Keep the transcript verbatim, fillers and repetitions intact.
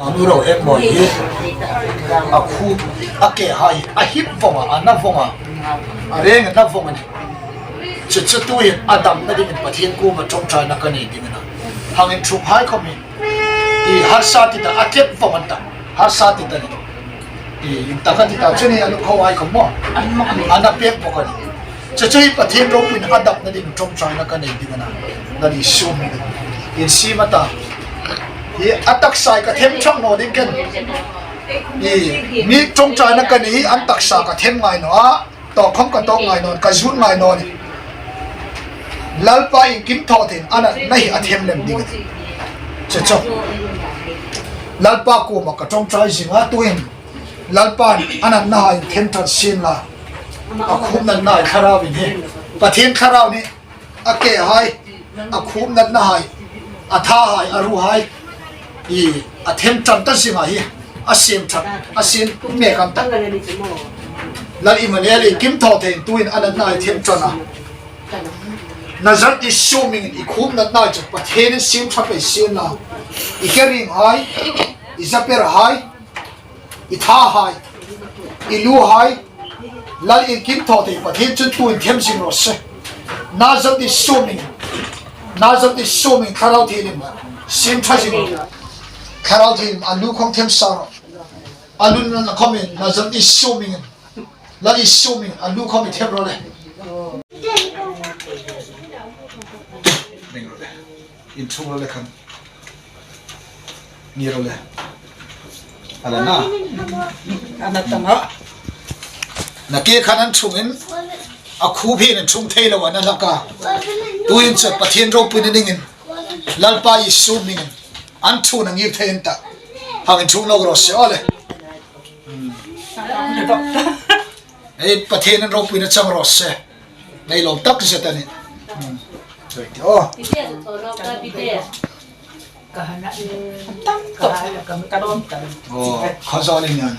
Nau ro ek mawi hi, a khup, a kehai, a hip vong a, a na vong a, a reng a na vong a nih. Chu chu tuhin a damna dingin Pathien kuoma ṭawngṭaina ka nei ding a na. Hang inthukhai khom hi, i harsa ti ta, a kep vong an ta, harsa ti ta ni. I, in taka ti ta chu ni a lukhohai khom maw. A na pek bawk a nih. Chu chu hi Pathien ropuina a damna ding ṭawngṭaina ka nei ding a na. Lal Isu hmingin. Insiem a ta. Hi a taksa ka them chang naw ding khin. I, mi ṭawngṭaina ka nei hi an taksa ka them ngai naw a. Tawk khom ka tawk ngai naw, ka zut ngai naw ni. Lalpa inkim thaw theiin a natna hi a them lem ding a nih. Chu chu. Lalpa kuoma ka ṭawngṭai zing a tuhin. Lalpa a natnahai them ṭhat sien la. A khup natnahai Thlarauin hi. Pathien Thlarauin hi. A kehai, a khup natnahai, a thahai, a ruhai. I, a them ṭan ta zing a hi. A siem ṭhat, a siem mek an ta. Lal Immanuel inkim thaw theiin tuhin a natnahai them ṭan a. Nazareth Isu hmingin i khup natnahai chu Pathienin siem ṭha pei sien la. I keringhai, i zaperhai, i thahai, i luhai, Lal inkim thaw thei Pathien chun tuhin them zing raw se. Nazareth Isu hmingin, Nazareth Isu hmingin Thlarau Thienghlimin siem ṭha zing raw. Thlarau Thienghlimin a lu khom them sa raw. A lu natna khomin Nazareth Isu hmingin, Lal Isu hmingin a lu khom i them raw le. Inthung raw le khan. Ni raw le. A la na. A na ta ma. Nakie khan an thungin, a khup hi an thung thei lo a na laka. Tuhin chu Pathien ropuina dingin, Lalpa Isu hmingin, an thuna ngir thei an ta. Hang inthung lo raw se aw le. Ei, Pathienin ropuina chang raw se. Nei lo tak zet a nih. Hmm. Aw. Aw, kha zo ni ngan.